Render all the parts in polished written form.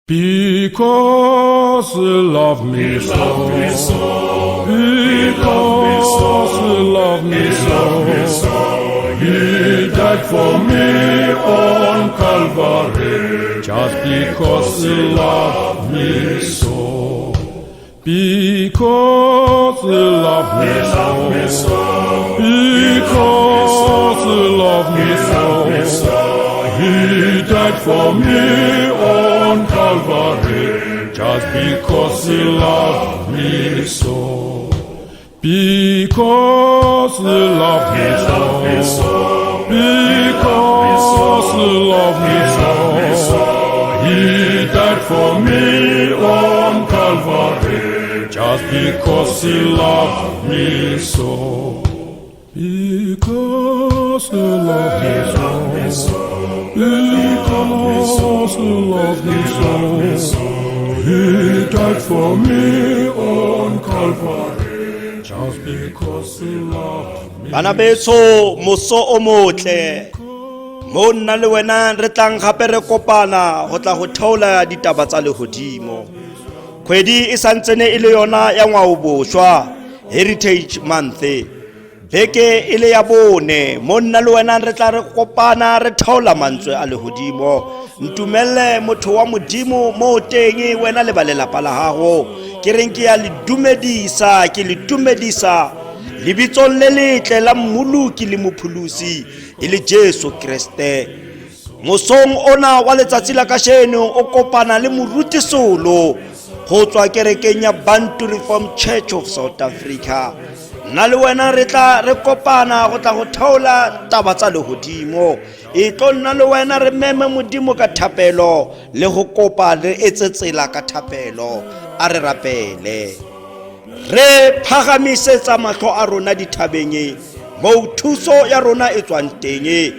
Because he loved me so. Because he loved me so. He died for me on Calvary. Just because he loved me so. Because he loved me so. Because he loved me so. He died for me on Calvary. Just because he loved me so. Because he loved me so. Because he loved me so. He died for me on Calvary. Just because he loved me so. Because he loved me so. Because he loved me so. He died for me on Calvary. Just because he loved me. Bana beso moso o motle mo nna le wena re tlang gape re kopana go tla go theola ditaba tsa lehodimo. Kgwedi e santsene e le yona ya ngwaobošwa Heritage Month. Beke e le ya bone mo nna le wena re tla re kopana re theola mantswe a lehodimo. Ntumelle motho wa Modimo mo teng wena le ba lelapa la gago. Ke reng ke ya le dumedisa, ke le dumedisa lebitsong le letle la Mmoloki le Mopholosi e le Jesu Kriste. Mosong ona wa letsatsi la kasheno o kopana le Moruti Solo go tswa kerekeng ya Bantu Reform Church of South Africa. Nna le wena re tla re kopana go tla go theola taba tsa lehodimo. E tlo nna le wena re meme Modimo ka thapelo le go kopa re etse tsela ka thapelo. A re rapele. Re phagamisetsa mahlo a rona dithabeng moo thuso ya rona e tswang teng.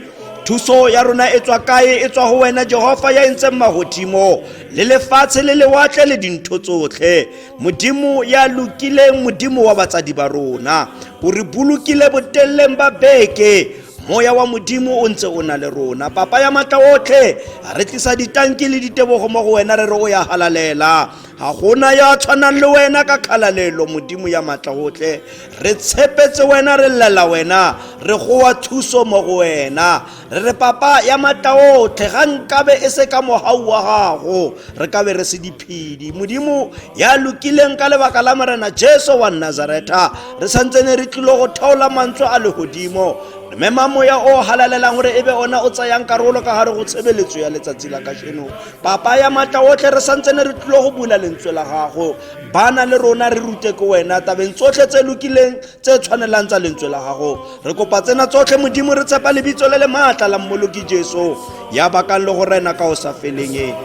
Thuso ya rona e tswa kae? E tswa ho wena Jehova ya entseng mahodimo le lefatshe le lewatle le dintho tsotlhe. Modimo ya lokileng, Modimo wa batsadi ba rona, o re bolokile botelleng ba beke. Moya wa Modimo o ntse o na le rona. Papa ya matla otlhe, re tlisa ditanki le ditebogo mo go wena, re re o ya halalela. Ha gona ya tshwanang le wena ka khalalelo, Modimo ya matla otlhe. Re tshepetse wena, re llela wena, re goa thuso mo go wena. Re re papa ya matla otlhe, ga nkabe e se ka mohau wa gago, re ka be re se diphedi. Modimo ya lokileng ka lebaka la Morena Jesu wa Nazaretha, re santsene re tlile go theola mantswe a lehodimo. Re mema moya o halalelang gore e be ona o tsayang karolo ka gare go tshebeletso ya letsatsi la kasheno. Papa ya matla otlhe, re santsene re tlile go bula lentswe la gago. Bana le rona re rute ke wena tabeng tsotlhe tse lokileng tse tshwanelang tsa lentswe la gago. Re kopa tsena tsotlhe Modimo, re tshepa lebitso le le maatla la Mmoloki Jesu ya bakang le go rena ka o sa feleng.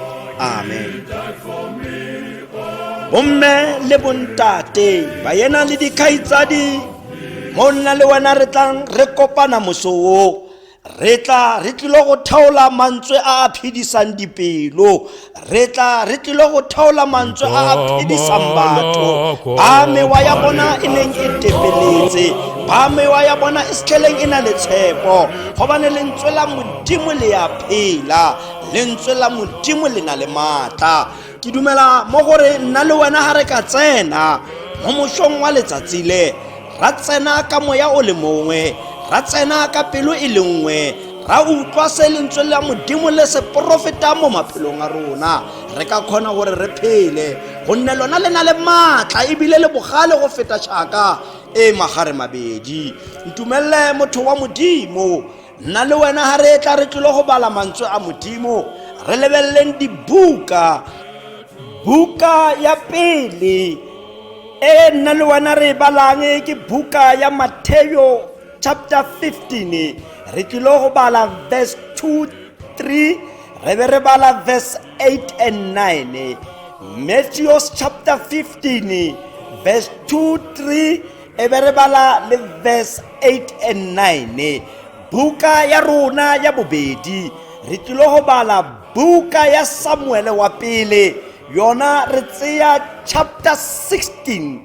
Amen. Bomme le bontate, baena le dikgaitsadi, mo nna le wena re tlang re kopana moso o. Re tla re tlile go theola mantswe a a phedisang dipelo. Re tla re tlile go theola mantswe a a phedisang batho ba mewa ya bona e neng e tepeletse, ba mewa ya bona e setlheleng e na le tshepo, gobane lentswe la Modimo le ya phela, lentswe la Modimo le na le maatla. Ke dumela mo gore nna le wena ga re ka tsena mo mosong wa letsatsi le, ra tsena ka moya o le mongwe, ra tsena ka pelo e le nngwe, ra utlwa se lentswe la Modimo le se porofetang mo maphelong a rona, re ka kgona gore re phele, gonne lona le na le maatla ebile le bogale go feta tšhaka e magare mabedi. Ntumelle motho wa Modimo, nna le wena ga re tla re tlile go bala mantswe a Modimo, re lebeleleng dibuka. Buka ya pele e nna le wena re e balang ke buka ya Matthew chapter 15. Re tlile go bala verse 2, 3, re be re bala verse 8 and 9. Matthew chapter 15 verse 2, 3, e be re bala le verse 8 and 9. Buka ya rona ya bobedi re tlile go bala buka ya Samuele wa pele, yona re tseya chapter 16,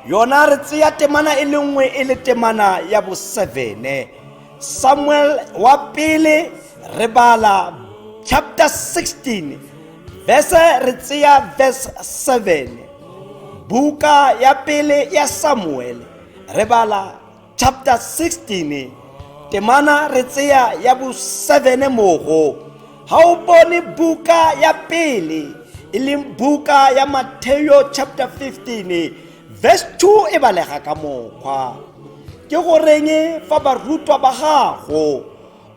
yona re tseya temana e le nngwe e le temana ya bo 7. Samuel wa pele re bala chapter 16 Verse re tseya verse 7. Buka ya pele ya Samuel re bala chapter 16 temana re tseya ya bo 7 mogo. Ha o bone buka ya pele e leng buka ya Matthew chapter 15 verse 2 e balega ka mokgwa. Ke goreng fa barutwa ba gago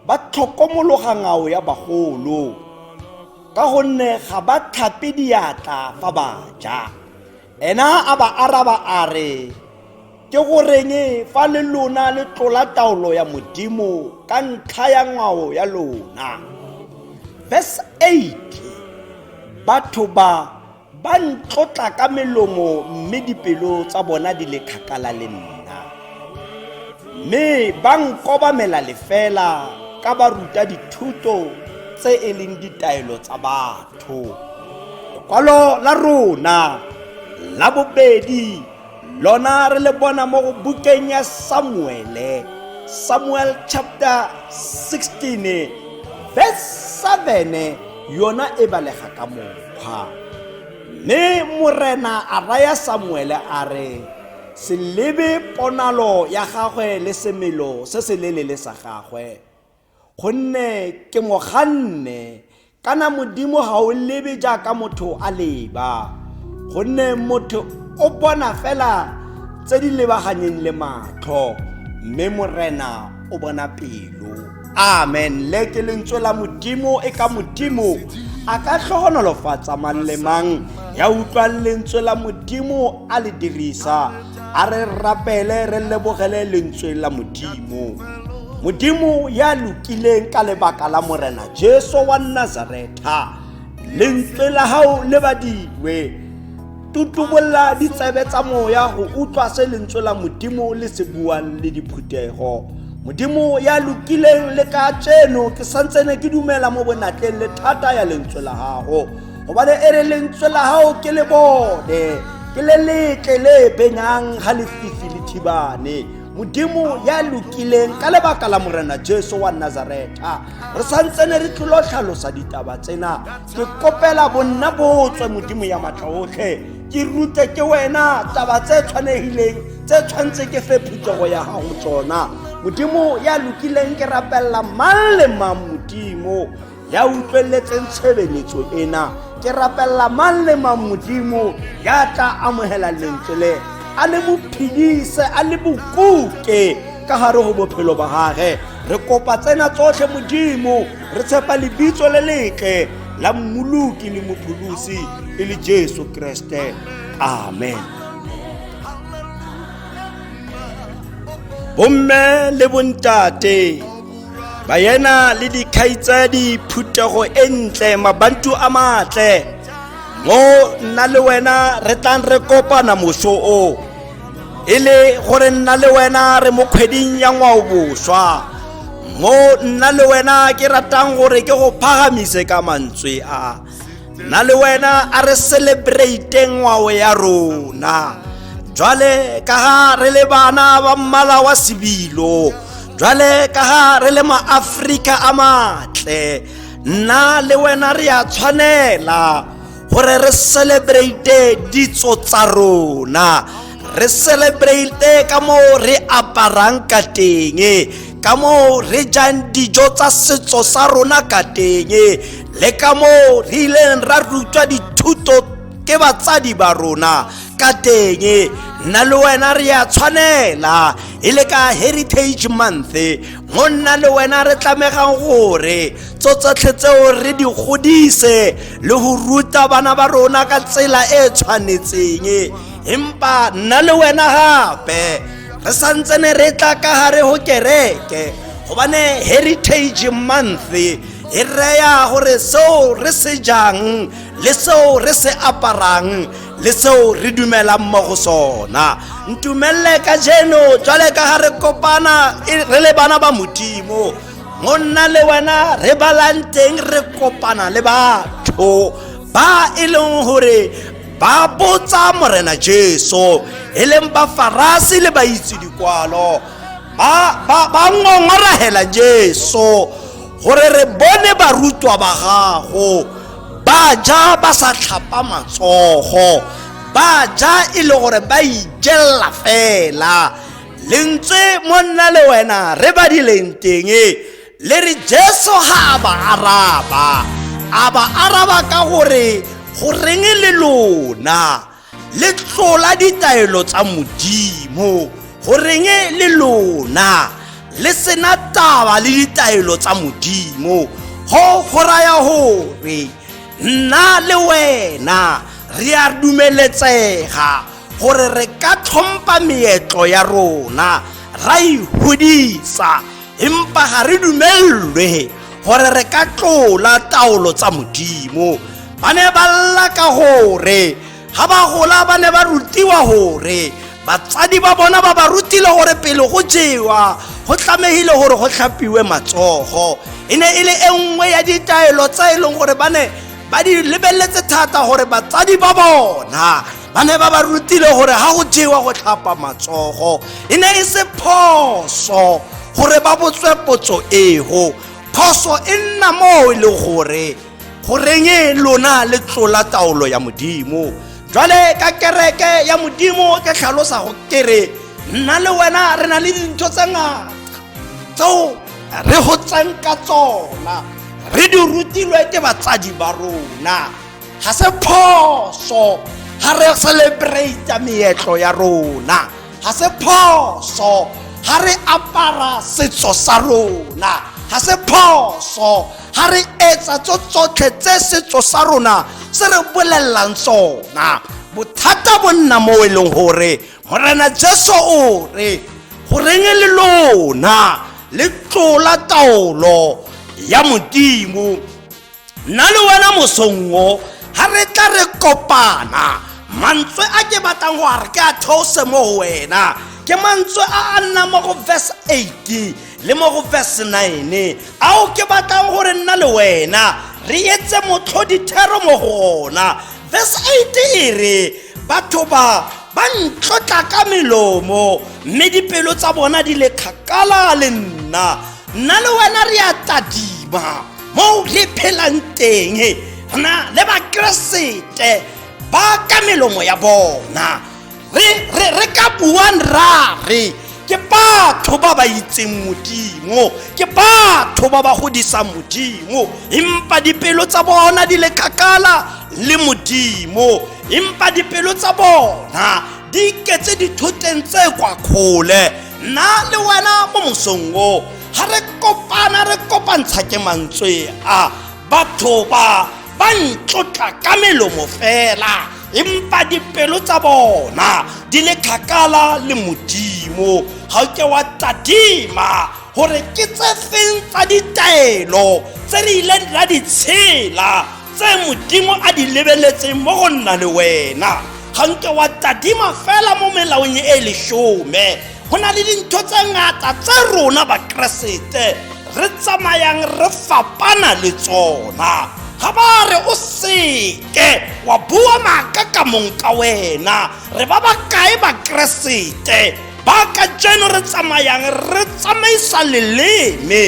ba tlhokomologa ngwao ya bagolo ka gonne ga ba tlhape diatla fa ba ja? Ena a ba araba a re, ke goreng fa le lona le tlola taolo ya Modimo ka ntlha ya ngwao ya lona? Verse 8, batho ba ba ntlotla ka melomo mme dipelo tsa bona di le kgakala le nna, mme ba nkobamela lefela ka ba ruta dithuto tse e leng ditaelo tsa batho. Lekwalo la rona la bobedi lona re le bona mo go bukeng ya Samuele, Samuel chapter 16 verse 7, yona e balega ka mokgwa. Mme Morena a raya Samuele a re, se lebe ponalo ya gagwe le semelo se se lelele sa gagwe, gonne ke mo ganne. Kana Modimo ga o lebe jaaka motho a leba, gonne motho o bona fela tse di lebaganyeng le matlho, mme Morena o bona pelo. Amen. Le ke lentswe la Modimo. E ka Modimo a ka tlhogonolofatsa mang le mang ya utlwang lentswe la Modimo a le dirisa. A re rapele re lebogele lentswe la Modimo. Modimo ya lokileng, ka lebaka la Morena Jesu wa Nazaretha, lentswe la gago le badilwe. Tutubolla ditsebe tsa moya go utlwa se lentswe la Modimo le se buang le diphuthego. Modimo ya lokileng, le ka tseno ke santsene ke dumela mo bonatleng le thata ya lentswe la gago, gobane e re lentswe la gago ke le bone ke le letle le benyang ga lefifi le thibane. Modimo ya lokileng, ka lebaka la Morena Jesu wa Nazaretha, re santsene re tlilo tlhalosa ditaba tsena. Ke kopela bonna botswe, Modimo ya matla otlhe, ke rute ke wena taba tse tshwanegileng tse tshwanetse ke fe phuthego ya gago tsona. Modimo ya lokileng, ke rapelela mang le mang, Modimo ya utlweletseng tshebeletso ena. Ke rapelela mang le mang, Modimo ya tla amogela lentswe le, a le mo phedise, a le bokuke ka gare go bophelo ba gage. Re kopa tsena tsotlhe, Modimo, re tshepa lebitso le letle la Mmoloki le Mopholosi e le Jesu Kriste. Amen. Bomme le bontate, baena le dikgaitsadi, phuthego e ntle, mabantu a matle, mo nna le wena re tlang re kopana moso o e le gore nna le wena re mo kgweding ya ngwaoboswa, mo nna le wena ke ratang gore ke go phagamise ka mantswe a. Nna le wena a re celebrate ngwao ya rona jwale ka ga re le bana ba mmala wa sebilo, jwale ka ga re le maafrika a matle. Nna le wena re a tshwanela gore re celebrate ditso tsa rona, re celebrate ka moo re aparang ka teng, ka moo re jang dijo tsa setso sa rona ka teng, le ka moo re ileng ra rutwa dithuto ke batsadi ba rona ka teng. Nna le wena re a tshwanela e le ka Heritage Month, mo nna le wena re tlamegang gore tso tsotlhe tseo re di godise le go ruta bana ba rona ka tsela e tshwanetseng. Empa nna le wena gape re santsene re tla ka gare go kereke, gobane Heritage Month e reya gore seo re se jang le seo re se aparang le seo re dumelang mo go sona. Ntumelele ka jeno, jwale ka ga re kopana re le bana ba Modimo, mo nna le wena re balang teng, re kopana le batho ba e leng gore ba botsa Morena Jesu, e leng Bafarasi le baitse dikwalo, ba ngongoragela Jesu gore re bone barutwa ba gago. Ba ja ba sa tlhapa matsogo, ba ja e le gore ba ijella fela. Lentswe mo nna le wena re badileng teng le re Jesu ha a ba araba, a ba araba ka gore goreng le lona le tlola ditaelo tsa Modimo, goreng le lona le sena taba le ditaelo tsa Modimo. Go go raya gore nna le wena re a dumeletsega gore re ka tlhompha meetlo ya rona ra ihodisa, empa ga re dumellwe gore re ka tlola taolo tsa Modimo. Ba ne ba lla ka gore ga ba gola ba ne ba rutiwa gore batsadi ba bona ba ba rutile gore pele go jewa go tlamehile gore go tlhapiwe matsogo. E ne e le e nngwe ya ditaelo tse e leng gore ba ne ba di lebeletse thata, gore batsadi ba bona ba ne ba ba rutile gore ga go jewa go tlhapa matsogo. E ne e se phoso gore ba botswe potso eo, phoso e nna mo e le gore goreng lona le tlola taolo ya Modimo. Jwale ka kereke ya Modimo ke tlhalosa go kere nna le wena re na le dintho tse ngata tseo re gotsang ka tsona, re di rutilwe ke batsadi ba rona. Ga se phoso ga re celebrate meetlo ya rona, ga se phoso ga re apara setso sa rona, ga se phoso ga re etsa tso tsotlhe tse setso sa rona se re bolellang tsona. Bothata bo nna mo e leng gore Morena Jesu o re goreng le lona le tlola taolo ya Modimo. Nna le wena mosong o ga re tla re kopana, mantswe a ke batlang go a re ke a theose mo go wena ke mantswe a a nnang mo go verse 8 le mo go verse 9, ao ke batlang gore nna le wena re etse motlhodithero mo go ona. Verse 8 e re batho ba ba ntlotla ka melomo mme dipelo tsa bona di le kgakala le nna. Nna le wena re a tadima mo re phelang teng, na le Bakeresete ba ka melomo ya bona re ka buang ra re ke batho ba ba itseng Modimo, ke batho ba ba godisang Modimo, empa dipelo tsa bona di le kgakala le Modimo, empa dipelo tsa bona di iketse dithoteng tse kwa kgole. Nna le wena mo mosong o ga re kopana re kopantsha ke mantswe a batho ba ba ntlotla ka melomo fela, empa dipelo tsa bona di le kgakala le Modimo. Ga o ke wa tadima gore ke tse feng tsa ditaelo tse re ileng ra di tshela tse Modimo a di lebeletseng mo go nna le wena. Ga nke wa tadima fela mo melaong e leshome, go na le dintho tse ngata tse rona Bakeresete re tsamayang re fapana le tsona. Ga ba re o seke wa bua maaka ka mong ka wena, re ba bakae Bakeresete ba kajeno re tsamayang re tsamaisa leleme,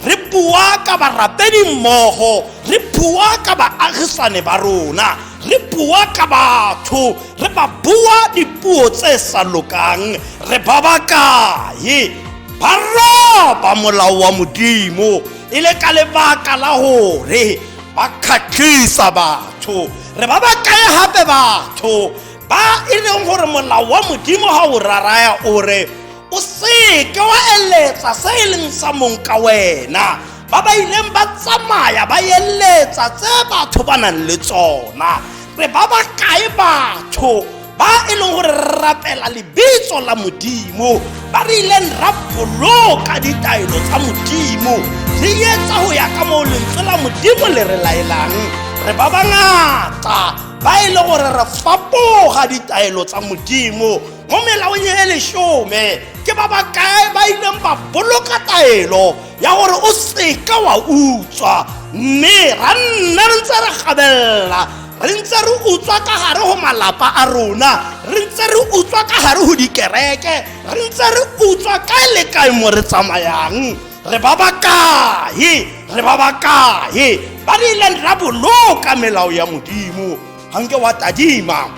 re bua ka barapedi mmogo, re bua ka baagisane ba rona, re bua ka batho, re ba bua dipuo tse sa lokang. Re ba bakae ba roba molao wa Modimo e le ka lebaka la gore ba kgatlhisa batho? Re ba bakae gape batho ba e leng gore molao wa Modimo ga o raraya o re o seke wa eletsa se e leng sa mong ka wena, ba ba ileng ba tsamaya ba eletsa tse batho ba nang le tsona? Re ba bakae batho ba e leng gore re rapela lebitso la Modimo, ba re ileng ra boloka ditaelo tsa Modimo, re etsa go ya ka moo lentswe la Modimo le re laelang? Re ba bangata ba e le gore re fapoga ditaelo tsa Modimo mo melaong e leshome. Ke ba bakae ba ileng ba boloka taelo ya gore o seka wa utswa, mme ra nna re ntse re gabella, re ntse re utswa ka gare go malapa a rona, re ntse re utswa ka gare go dikereke, re ntse re utswa kae le kae mo re tsamayang? Re ba bakae? Re ba bakae? Ba re ileng ra boloka melao ya Modimo. Ga nke wa tadima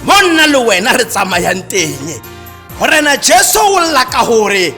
mo nna le wena re tsamayang teng. Morena Jesu o lla ka gore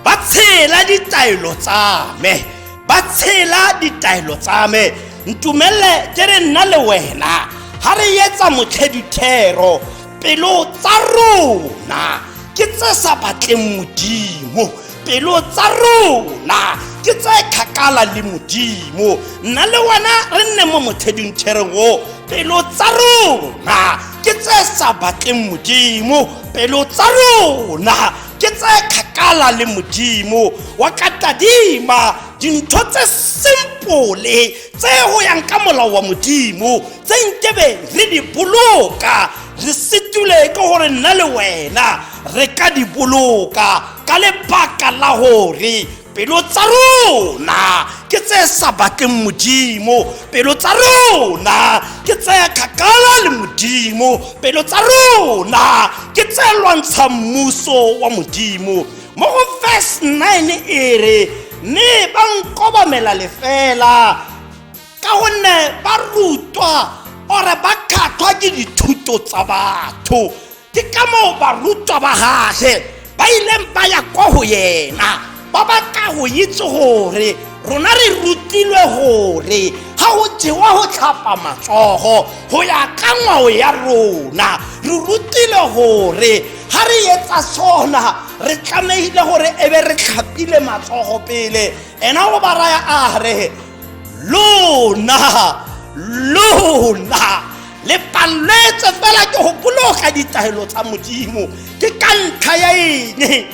ba tshela ditaelo tsa me, ba tshela ditaelo tsa me. Ntumelle ke re nna le wena ga re etsa motlhedithero, pelo tsa rona ke tse sa batleng Modimo, pelo tsa rona ke tse kgakala le Modimo. Nna le wena re nne mo motlheditherong o, pelo tsa rona ke tse sa batleng Modimo, pelo tsa rona ke tse kgakala le Modimo. Wa ka tadima dintho tse simple tse go yang ka molao wa Modimo, tse nkebe re di boloka, re setule ke gore nna le wena re ka di boloka ka lebaka la gore pelo tsa rona ke tse sa batleng Modimo, pelo tsa rona ke tse kgakala le Modimo, pelo tsa rona ke tse lwantshang mmuso wa Modimo. Mo go verse 9 e re, mme ba nkobamela lefela ka gonne ba rutwa ore ba kgatlhwa ke dithuto tsa batho. Ke ka moo barutwa ba gage ba ileng ba ya kwa go yena, ba batla go itse gore rona re rutilwe gore ga go jewa go tlhapa matsogo go ya ka ngwao ya rona. Re rutile gore ga re etsa sona re tlamehile gore e be re tlhapile matsogo pele. Ena go ba raya a re, lona lona le paletse fela ke go boloka ditaelo tsa Modimo. Ke ka ntlha ya eng?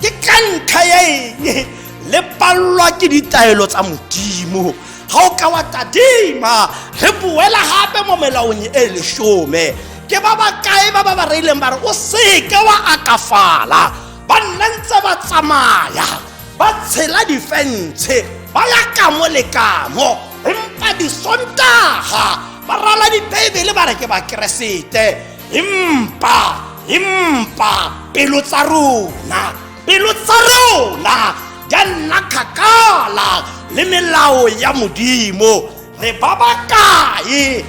Ke ka ntlha ya eng le pallwa ke ditaelo tsa Modimo? Ga o ka wa tadima, re boela gape mo melaong e lesome. Ke ba bakae ba ba ba reileng ba re o seke wa akafala, ba nna ntse ba tsamaya ba tshela difentshe ba ya kamo le kamo, empa disontaga ba rala dibeibele ba re ke bakeresete. Empa pelo tsa rona, pelo tsa rona di a nna kgakala le melao ya Modimo. Re ba bakae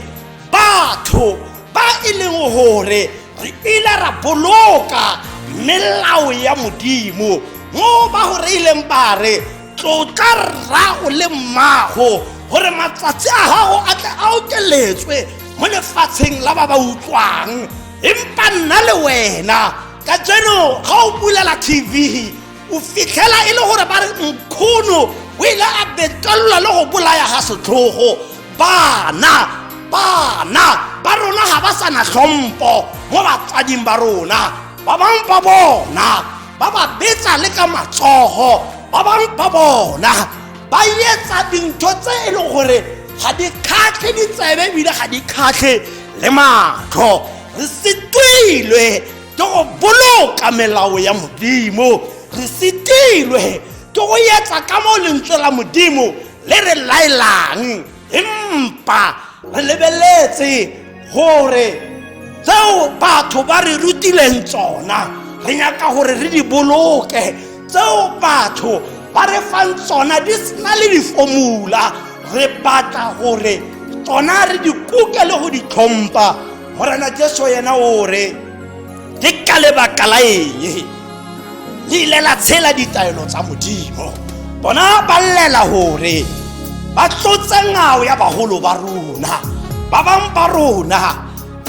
batho ba e leng gore re ile ra boloka melao ya Modimo mo ba go reileng ba re tlotla rrago le mmago gore matsatsi a gago a tle a okeletswe mo lefatsheng la ba ba utlwang. Empa nna le wena ka jeno ga o bulela TV o fitlhela e le gore ba re nkgono o ile a betelelwa le go bolaya ga setlhogo. Bana ba rona ga ba sana tlhompo mo batswading ba rona. Ba bangwe ba bona ba ba betsa le ka matsogo, ba bangwe ba bona ba etsa dintho tse e leng gore ga di kgatlhe ditsebe ebile ga di kgatlhe le matlho. Re setilwe ke go boloka melao ya Modimo, re setilwe ke go etsa ka mo lentswe la Modimo le re laelang. Empa re lebeletse gore tseo batho ba re rutileng tsona re nyaka gore re di boloke, tseo batho ba re fang tsona di sena le diformula, re batla gore tsona re di kuke le go di tlhompha. Morena Jesu yena o re ke ka lebaka la eng le ile la tshela ditaelo tsa Modimo? Bona ba llela gore ba tlotse ngwao ya bagolo ba rona. Ba bangwe ba rona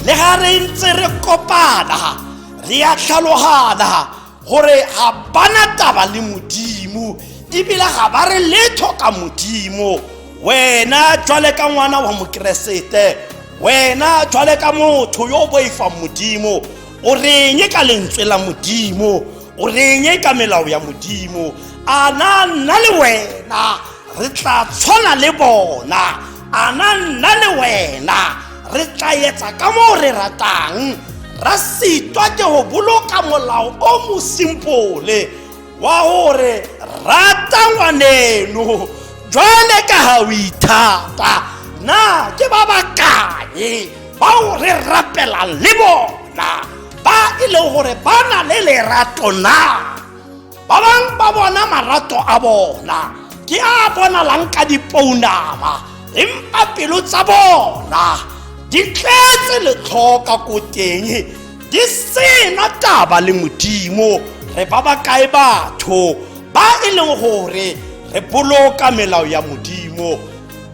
le ga re ntse re kopana re a tlhalogana gore ga bana taba le Modimo ebile ga ba re letho ka Modimo. Wena jwale ka ngwana wa mokeresete, wena jwale ka motho yo o boifang Modimo, o reng ka lentswe la Modimo? O reng ka melao ya Modimo? A na nna le wena re tla tshwana le bona? A na nna le wena re tla etsa ka moo re ratang, ra sitwa ke go boloka molao o mo simple wa gore rata ngwaneno jwale ka ga o ithata? Na ke ba bakae bao re rapelang le bona ba e leng gore ba na le lerato na? Ba bangwe ba bona marato a bona ke a bonalang ka dipounama, Empa pelo tsa bona di tletse letlhoka ko teng, di sena taba le Modimo. Re ba bakae batho ba e leng gore re boloka melao ya Modimo?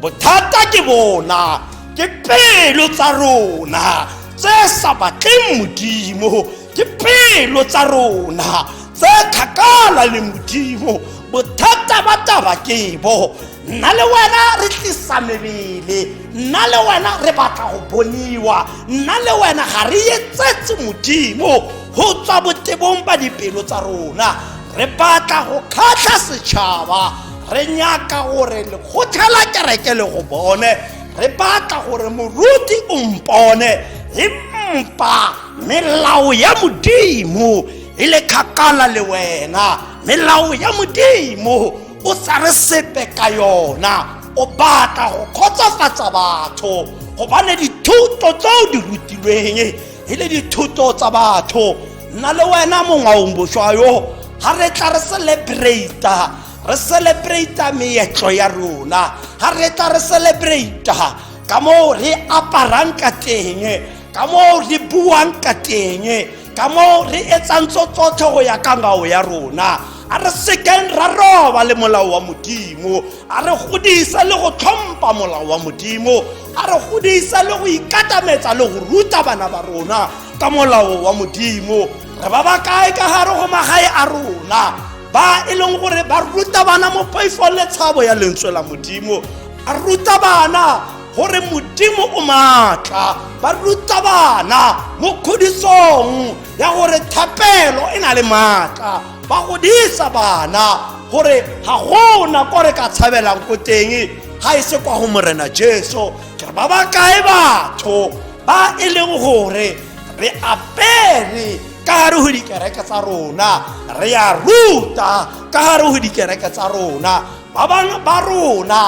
Bothata ke bona, ke pelo tsa rona tse sa batleng Modimo, ke pelo tsa rona tse kgakala le Modimo. Bothata ba taba ke bo, nna le wena re tlisa mebele, nna le wena re batla go boniwa, nna le wena ga re etsetse Modimo go tswa botebong ba dipelo tsa rona. Re batla go kgatlha setšhaba, re nyaka gore lekgotla la kereke le go bone, re batla gore moruti o mpone, empa melao ya Modimo e le kgakala le wena. Melao ya Modimo o sa re sepe ka yona, o batla go kgotsofatsa batho gobane dithuto tseo di rutilweng e le dithuto tsa batho. Nna le wena mongwaong bošwa yo, ga re tla re celebrata, re celebrata meetlo ya rona, ga re tla re celebrata ka moo re aparang ka teng, ka moo re buang ka teng, ka moo re etsang tsotlhe go ya ka ngwao ya rona, a re sekeng ra roba le molao wa Modimo. A re godise le go tlhompha molao wa Modimo, a re godise le go ikatametsa le go ruta bana ba rona ka molao wa Modimo. Re ba bakae ka gare go magae a rona ba e leng gore ba ruta bana mo poifong le tshabo ya lentswe la Modimo? A ruta bana gore Modimo o maatla, ba ruta bana mo kgodisong ya gore thapelo e na le maatla, ba godisa bana gore ga gona ko re ka tshabelang ko teng ga e se kwa go Morena Jesu. Ke re ba bakae batho ba e leng gore re apere ka gare go dikereke tsa rona, re a ruta ka gare go dikereke tsa rona, ba bangwe ba rona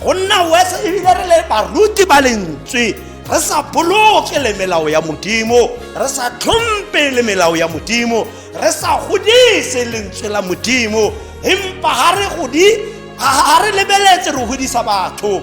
go nna wese ebile re le baruti ba lentswe, re sa boloke le melao ya Modimo, re sa tlhompe le melao ya Modimo, re sa godise lentswe la Modimo, empa ga re godi, ga re lebeletse re godisa batho.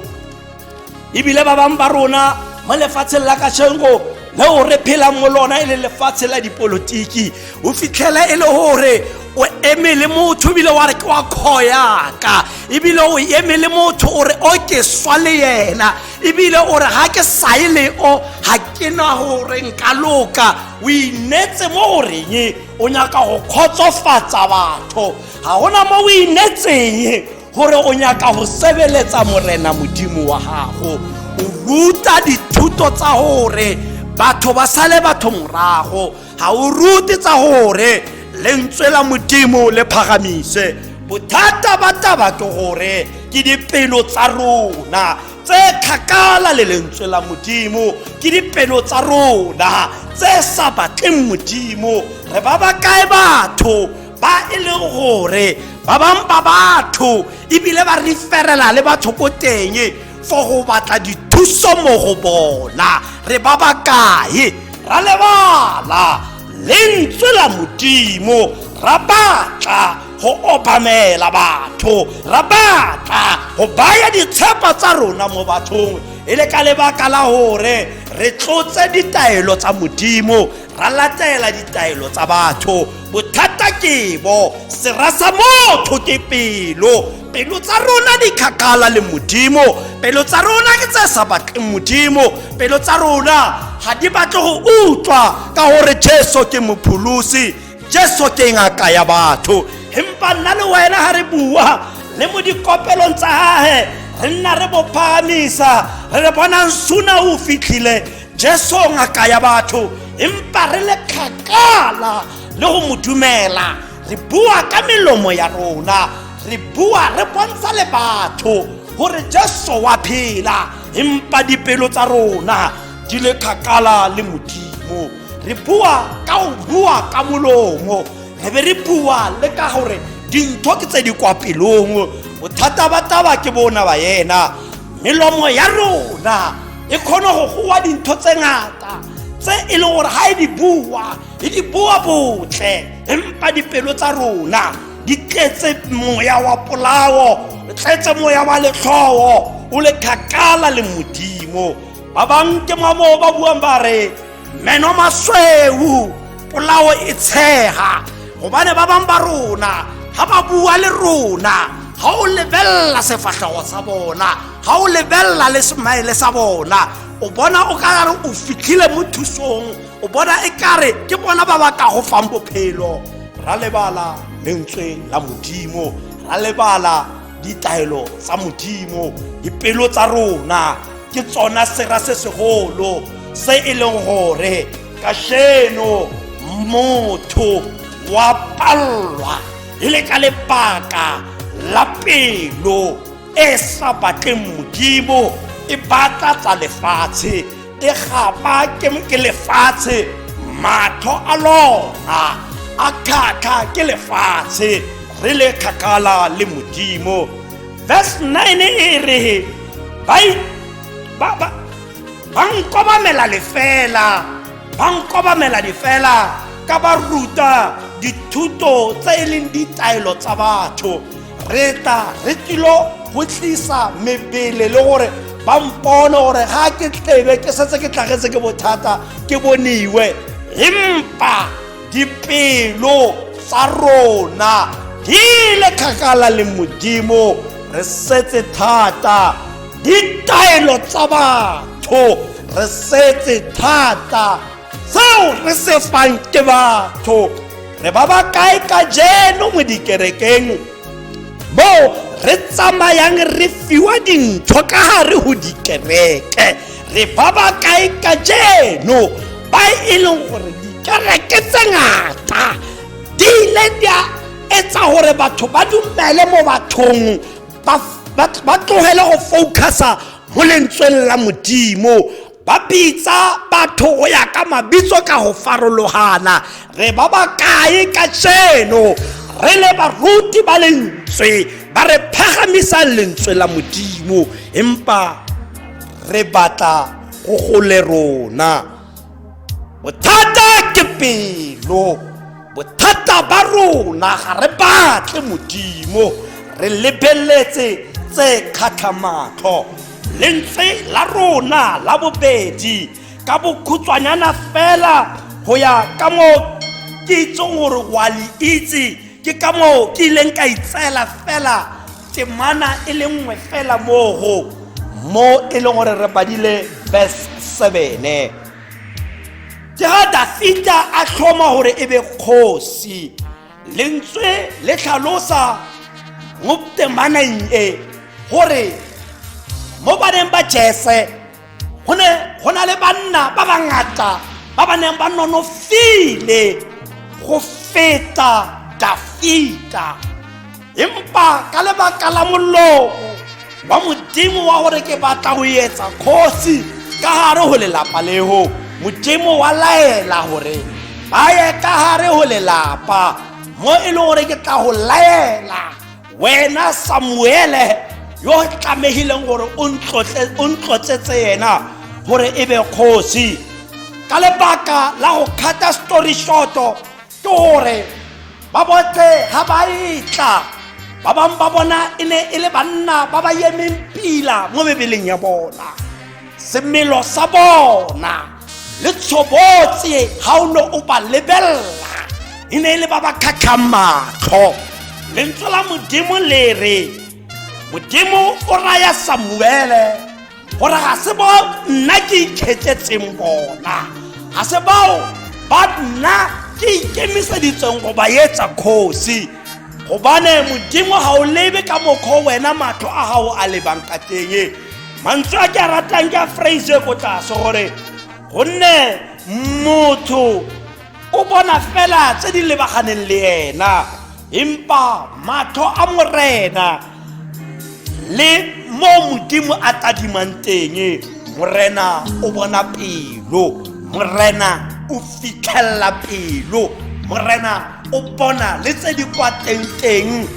Ebile ba bangwe ba rona mo lefatsheng la kajeno leo re phelang mo lona e le lefatshe la dipolotiki, o fitlhela e le gore o eme le motho ebile wa re ke wa kgoyaka, ebile o eme le motho o re o ke swa le yena, ebile o re ga ke sae le o ga ke na gore nka loka. O inetse mo goreng o nyaka go kgotsofatsa batho, ga gona mo o inetseng gore o nyaka go sebeletsa Morena Modimo wa gago. O ruta dithuto tsa gore batho ba sale batho morago, ga o rute tsa gore lentswe la Modimo le phagamise. Bothata ba taba ke gore ke dipelo tsa rona tse kgakala le lentswe la Modimo, ke dipelo tsa rona tse sa batleng Modimo. Re ba bakae batho ba e leng gore ba bangwe ba batho ebile ba referela le batho ko teng for go batla dithuso mo go bona? Re ba bakae ra lebala lentswe la Modimo, ra batla go obamela batho, ra batla go baya ditshepa tsa rona mo bathong e le ka lebaka la gore re tlotse ditaelo tsa Modimo, ra latela ditaelo tsa batho? Bothata ke bo, sera sa motho ke pelo. Pelo tsa rona di kgakala le Modimo, pelo tsa rona ke tse sa batleng Modimo, pelo tsa rona ga di batle go utlwa ka gore Jesu ke mopholosi, Jesu ke ngaka ya batho. Empa nna le wena ga re bua le mo dikopelong tsa gage, re nna re bophagamisa, re re bonang suna o fitlhile Jesu ngaka ya batho, empa re le kgakala le go mo dumela. Re bua ka melomo ya rona, re bua re bontsha le batho gore Jesu wa phela, empa dipelo tsa rona di le kgakala le Modimo. Re bua ka go bua ka molomo, re be re bua le ka gore dintho ke tse di kwa pelong. Bothata ba taba ke bona ba yena, melomo ya rona e kgone go goa dintho tse ngata tse e leng gore ga e di bua e di bua botle, empa dipelo tsa rona di tletse moya wa polao, tletse moya wa letlhoo. O le kgakala le Modimo. Ba bang ke mo moo ba buang ba re meno masweu polao e tshega, gobane ba bang ba rona ga ba bua le rona, ga o lebelela sefatlhego sa bona, ga o lebelela le smile sa bona, o bona o ka re o fitlhile mo thusong, o bona e kare ke bona ba ba ka go fang bophelo. Ra lebala lentswe la Modimo, ra lebala ditaelo tsa Modimo. Dipelo tsa rona ke tsona sera se segolo se e leng gore kasheno motho wa pallwa e le ka lebaka la pelo e sa batleng Modimo, e batla tsa lefatshe, e gapa ke lefatshe, matlho a lona a kgatlha ke lefatshe, re le kgakala le Modimo. Verse 9 e re ba nkobamela lefela, ba nkobamela difela ka ba ruta dithuto tse e leng ditaelo tsa batho. Re tla re tlilo go tlisa mebele le gore ba mpone gore ga ke tlebe ke setse ke tlagetse ke bothata ke boniwe, empa dipelo tsa rona di ile kgakala le Modimo. Re setse thata ditaelo tsa batho, re setse thata seo re se fang ke batho. Re ba ba kae kajeno mo dikerekeng mo re tsamayang re fiwa dintho ka gare go dikereke? Re ba ba kae kajeno ba e leng gore dikereke tse ngata di ile di a etsa gore batho ba dumele mo bathong, ba tlogele go focusa mo lentsweng la Modimo, ba bitsa batho go ya ka mabitso ka go farologana? Re ba ba kae kajeno re le baruti ba lentswe ba re phagamisang lentswe la Modimo, empa re batla go gole rona? Bothata ke pelo, bothata ba rona ga re batle Modimo, re lebeletse tse kgatlha matlho. Lentswe la rona la bobedi ka bokhutshwanyana fela, go ya ka mo ke itseng gore wa le itse, ke ka moo ke ileng ka itseela fela temana e le nngwe fela mogo mo e leng gore re badile verse 7. Ke ga Dafita a tlhoma gore e be kgosi. Lentswe le tlhalosa mo temaneng e gore mo baneng ba Jese go ne go na le banna ba bangata ba ba neng ba nonofile go feta Dafita, empa ka lebaka la molomo wa Modimo wa gore ke batla go etsa kgosi ka gare go lelapa leo, Modimo wa laela gore ba ye ka gare go lelapa mo e leng gore ke tla go laela wena Samuele yo tlamehileng gore o ntlotletse yena gore e be kgosi. Ka lebaka la go cut-a story short, ke gore ba botle ga ba etla, ba bangwe ba bona e ne e le banna ba ba emeng pila mo mebeleng ya bona, semelo sa bona le tshobotse ga o ne o ba lebelela e ne e le ba ba kgatlhang matlho. Lentswe la Modimo le re Modimo o raya Samuele gore ga se bao nna ke ikgethetseng bona, ga se bao ba nna ke ikemiseditseng go ba etsa kgosi, gobane Modimo ga o lebe ka mokgwa wena matlho a gago a lebang ka teng. Mantswe a ke a ratang ke a phrase ko tlase gore gonne motho o bona fela tse di lebaganeng le ena, empa matlho a Morena le mo Modimo a tadimang teng, Morena o bona pelo, Morena o fitlhelela pelo, Morena o bona le tse di kwa teng-teng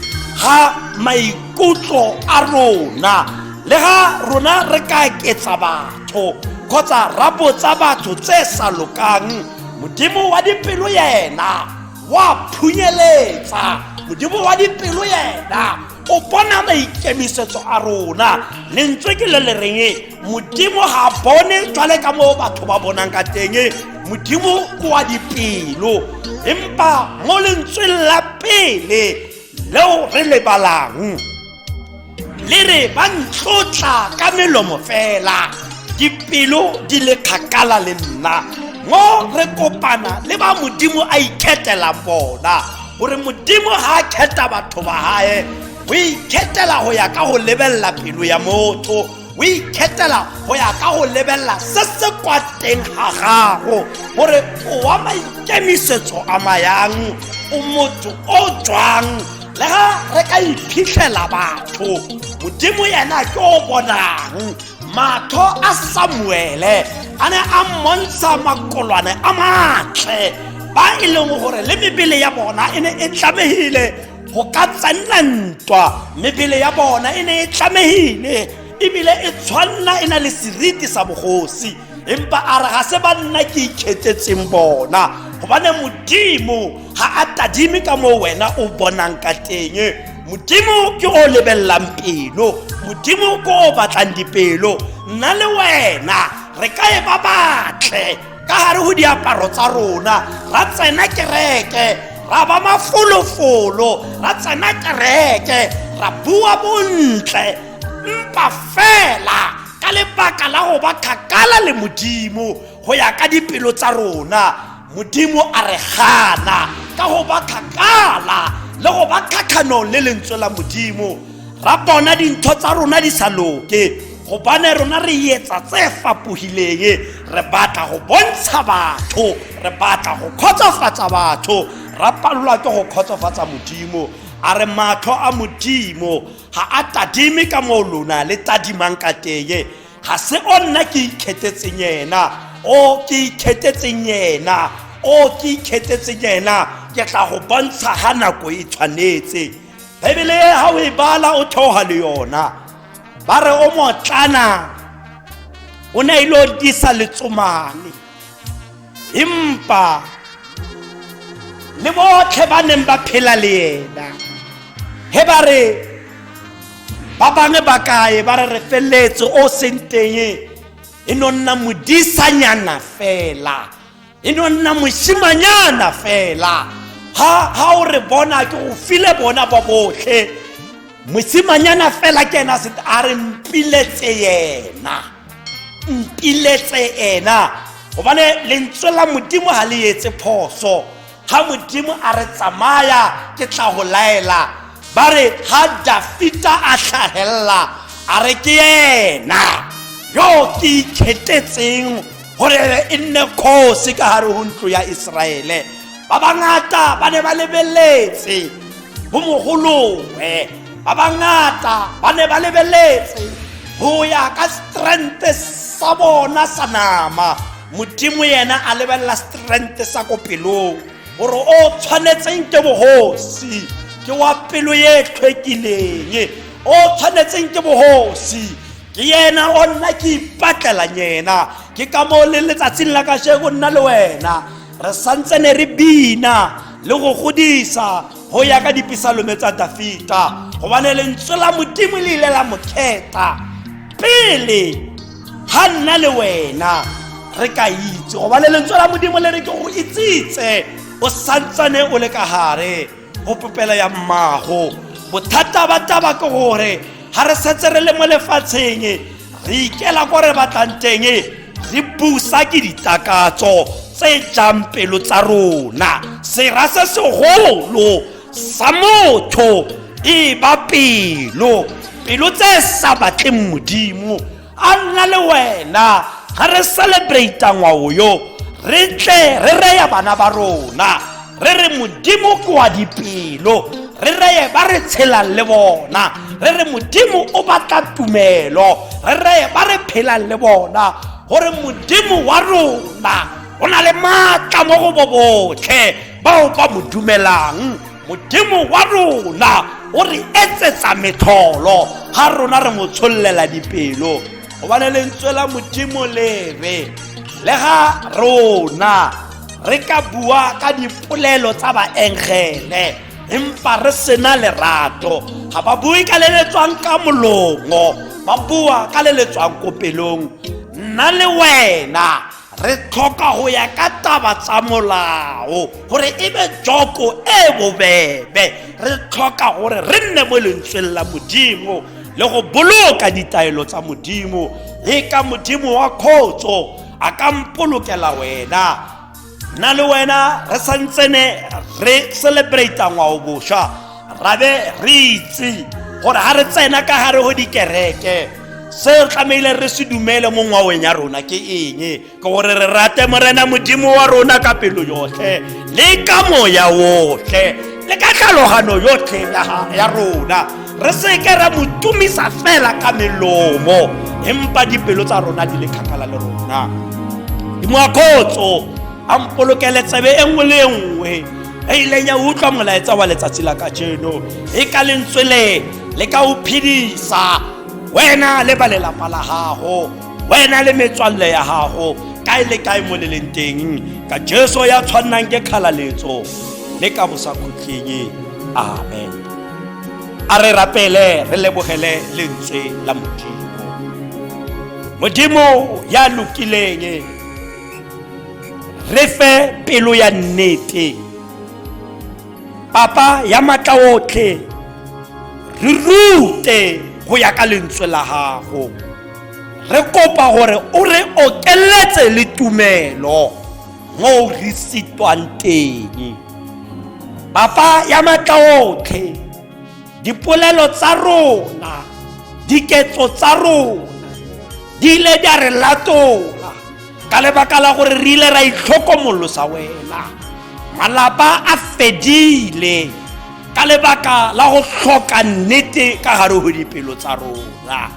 ga maikutlo a rona. Le ga rona re ka eketsa batho kgotsa ra botsa batho tse sa lokang, Modimo wa dipelo yena wa phunyeletsa, Modimo wa dipelo yena. O bona maikemisetso a rona. Lentswe ke le le reng Modimo ga bone jwale ka moo batho ba bonang ka teng. Modimo ke wa dipelo. Empa mo lentsweng la pele leo re le balang, le re ba ntlotla ka melomo fela, dipelo di le kgakala le nna. Mo re kopana le ba Modimo a ikgethelang bona, gore Modimo ga a kgetha batho ba gae, o ikgethela go ya ka go lebelela pelo ya motho, o ikgethela go ya ka go lebelela se se kwa teng ga gago, gore o wa maikemisetso a mayang, o motho o jwang. Le ga re ka iphitlhela batho, Modimo yena ke o bonang. Matlho a Samuele a ne a mmontsha makolwane a matle, ba e leng gore le mebele ya bona e ne e tlamehile go ka tsenna ntwa, mebele ya bona e ne e tlamehile ebile e tshwanna e na le seriti sa bogosi. Empa a re ga se ba nna ke ikgethetseng bona, gobane Modimo ga a tadime ka moo wena o bonang ka teng. Modimo ke o lebelelang pelo, Modimo ke o batlang dipelo. Nna le wena re ka e ba batle ka gare go diaparo tsa rona, ra tsena kereke, ra ba mafolofolo, ra tsena kereke, ra bua bontle, mpa fela ka lebaka la go ba kgakala le Modimo go ya ka dipelo tsa rona, Modimo a re gana ka go ba kgakala le go ba kgatlhanong le lentswe la Modimo. Ra bona dintho tsa rona di sa loke, gobane rona re etsa tse fapogileng. Re batla go bontsha batho, re batla go kgotsofatsa batho, ra palelwa ke go kgotsofatsa Modimo. A re matlho a Modimo ga a tadime ka moo lona le tadimang ka teng. Ga se o nna ke ikgethetseng yena, o ke ikgethetseng yena, o ke ikgethetseng yena, ke tla go bontsha ga nako e tshwanetse. Bebele ga o e bala o theoga le yona, ba re o motlana o ne a ile o disa letsomane, empa le botlhe ba neng ba phela le yena, he ba re ba bangwe ba kae, ba re re feletse o seng teng e no nna modisanyana fela, e no nna mosimanyana fela. Ha o re bona ke go file bona ba botlhe, mosimanyana fela ke ena se a re mpiletse yena, mpiletse ena. Gobane lentswe la Modimo ga le etse phoso. Ga Modimo a re tsamaya ke tla go laela, ba re ga Dafita a tlhagelela a re ke yena yo ke ikgethetseng gore e nne kgosi ka gare go ntlo ya Iseraele. Ba bangata ba ne ba lebeletse bo mogolongwe, ba bangata ba ne ba lebeletse go ya ka strength sa bona sa nama. Modimo yena a lebelela strength sa ko pelong, gore o tshwanetseng ke bogosi ke wa pelo ye tlhwekileng, o tshwanetseng ke bogosi ke yena o nna ke ipatlela yena. Ke ka moo le letsatsing la kasheko nna le wena re santsene re bina le go godisa go ya ka dipisalome tsa Dafita, gobane lentswe la Modimo le ile la mo kgetha pele ga nna le wena re ka itse, gobane lentswe la Modimo le re ke go itsitse o santsane o le ka gare go popelo ya mmago. Bothata ba taba ke gore ga re setse re le mo lefatsheng, re ikela ko re batlang teng, re busa ke ditakatso tse jang pelo tsa rona. Sera se segolo sa motho e ba pelo, pelo tse sa batleng Modimo. A nna le wena ga re celebrate ngwao yo, re tle re reya bana ba rona, re re Modimo ke wa dipelo, re reye ba re tshelang le bona, re re Modimo o batla tumelo, re reye ba re phelang le bona gore Modimo wa rona o na le maatla mo go bo botlhe bao ba mo dumelang. Modimo wa rona o re etsetsa metlholo ga rona re mo tshollela dipelo, gobane lentswe la Modimo le re le ga rona re ka bua ka dipolelo tsa baengele. Empa re sena lerato. Ga ba bue ka le le tswang ka molomo, ba bua ka le le tswang ko pelong. Nna le wena re tlhoka go ya ka taba tsa molao gore e be joko e bobebe. Re tlhoka gore re nne mo lentsweng la Modimo le go boloka ditaelo tsa Modimo. E ka Modimo wa khotso a ka mpolokela wena. Nna le wena re santsene re celebrata ngwaoboswa, ra be re itse gore ga re tsena ka gare go dikereke, se re tlamehile re se dumele mo ngwaong ya rona ke eng? Ke gore re rate Morena Modimo wa rona ka pelo yotlhe le ka moya otlhe le ka tlhalogano yotlhe ya rona. Re seke ra mo tumisa fela ka melomo, empa dipelo tsa rona di le kgakala le rona. Modimo wa khotso a mpolokele tsebe e nngwe le e nngwe e ileng ya utlwa molaetsa wa letsatsi la kajeno. E ka lentswe le le ka o phedisa wena le ba lelapa la gago, wena le metswalle ya gago, kae le kae mo le leng teng, ka Jesu ya tshwannang ke kgalaletso le ka bosakhutleng. Amen. A re rapele, re lebogele lentswe la Modimo. Modimo ya lokileng, re fe pelo ya nnete. Papa ya matla otlhe, re rute go ya ka lentswe la gago. Re kopa gore o re okeletse le tumelo mo re sitwang teng. Papa ya matla otlhe, dipolelo tsa rona, diketso tsa rona di ile di a re latola ka lebaka la gore re ile ra itlhokomolosa wena. Malapa a fedile ka lebaka la go tlhoka nnete ka gare go dipelo tsa rona.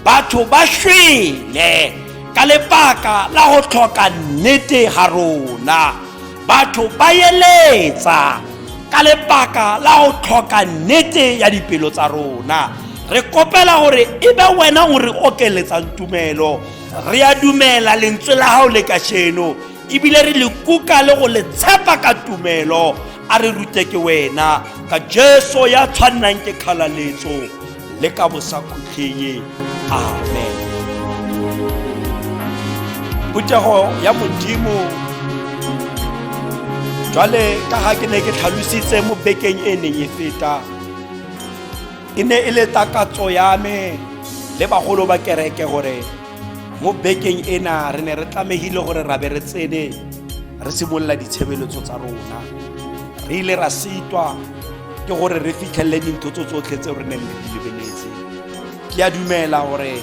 Batho ba shwele ka lebaka la go tlhoka nnete ga rona. Batho ba eletsa ka lebaka la go tlhoka nnete ya dipelo tsa rona. Re kopela gore e be wena o re okeletsang tumelo. Re a dumela lentswe la gago le kasheno, ebile re le kuka le go le tshepa ka tumelo. A re rute ke wena ka Jesu ya tshwannang ke kgalaletso le ka bosakhutleng. Amen. Phuthego ya Modimo, jwale ka ga ke ne ke tlhalositse mo bekeng e neng e feta, e ne e le takatso ya me le bagolo ba kereke gore mo bekeng ena re ne re tlamehile gore ra be re tsene re simolola ditshebeletso tsa rona. Re ile ra sitwa ke gore re fitlhelele dintho tso tsotlhe tseo re neng re di lebeletse. Ke a dumela gore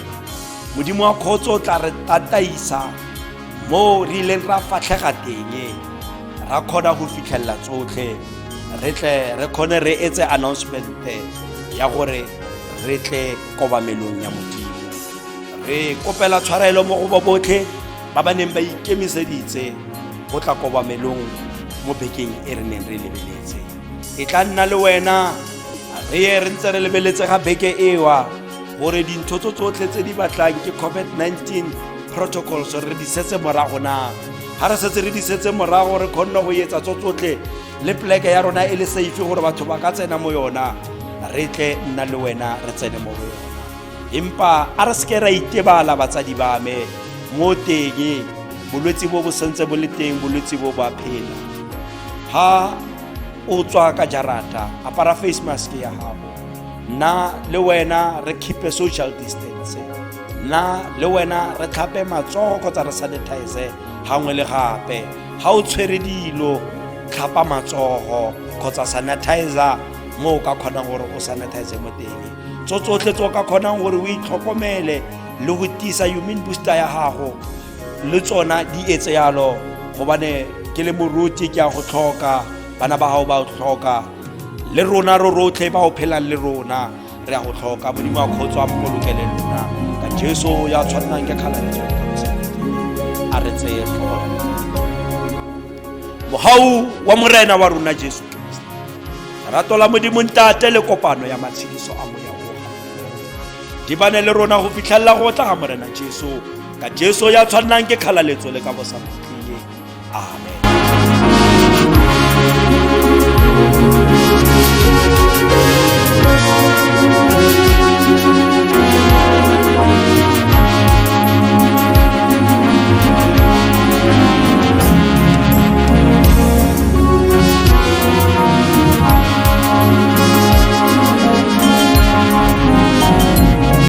Modimo wa kgotso o tla re tataisa mo re ileng ra fatlhega teng, ra kgona go fitlhelela tsotlhe, re tle re kgone re etse announcement ya gore re tle kobamelong ya Modimo. Re kopela tshwarelo mo go ba botlhe ba ba neng ba ikemiseditse go tla kobamelong mo bekeng e re neng re lebeletse. E tla nna le wena re ye re ntse re lebeletse ga beke ewa gore dintho tso tsotlhe tse di batlang ke COVID-19 protocols re di setse morago na. Ga re setse re di setse morago, re kgonne go etsa tso tsotlhe le pleke ya rona e le safe gore batho ba ka tsena mo yona, re tle nna le wena re tsene mo go yona. Empa a re seke ra itebala, batsadi ba me, mo teng bolwetse bo bo santse bo le teng, bolwetse bo ba phela. Ha o tswa ka jarata, apara face mask ya gago. Nna le wena re keep social distance. Nna le wena re tlhape matsogo kgotsa re sanitize gangwe le gape. Ga o tshwere dilo, tlhapa matsogo kgotsa sanitizer mo o ka kgonang gore o sanitize mo teng. Tso tsotlhe tse o ka kgonang gore o itlhokomele le go tiisa immune booster ya gago le tsona di etse yalo, gobane ke le moruti ke a go tlhoka, bana ba gago ba o tlhoka, le rona ro rotlhe ba o phelang le rona re a go tlhoka. Modimo wa kgotso a mpolokele lona ka Jesu ya tshwannang ke kgalaletso le ka bosakhutleng. A re tseye tlhogo. Mogau wa Morena wa rona Jesu Kriste, lerato la Modimo Ntate le kopano ya matshediso a Moya o di bane le rona go fitlhelela go tla ga Morena Jesu, ka Jesu ya tshwannang ke kgalaletso le ka bosakhutleng. Amen.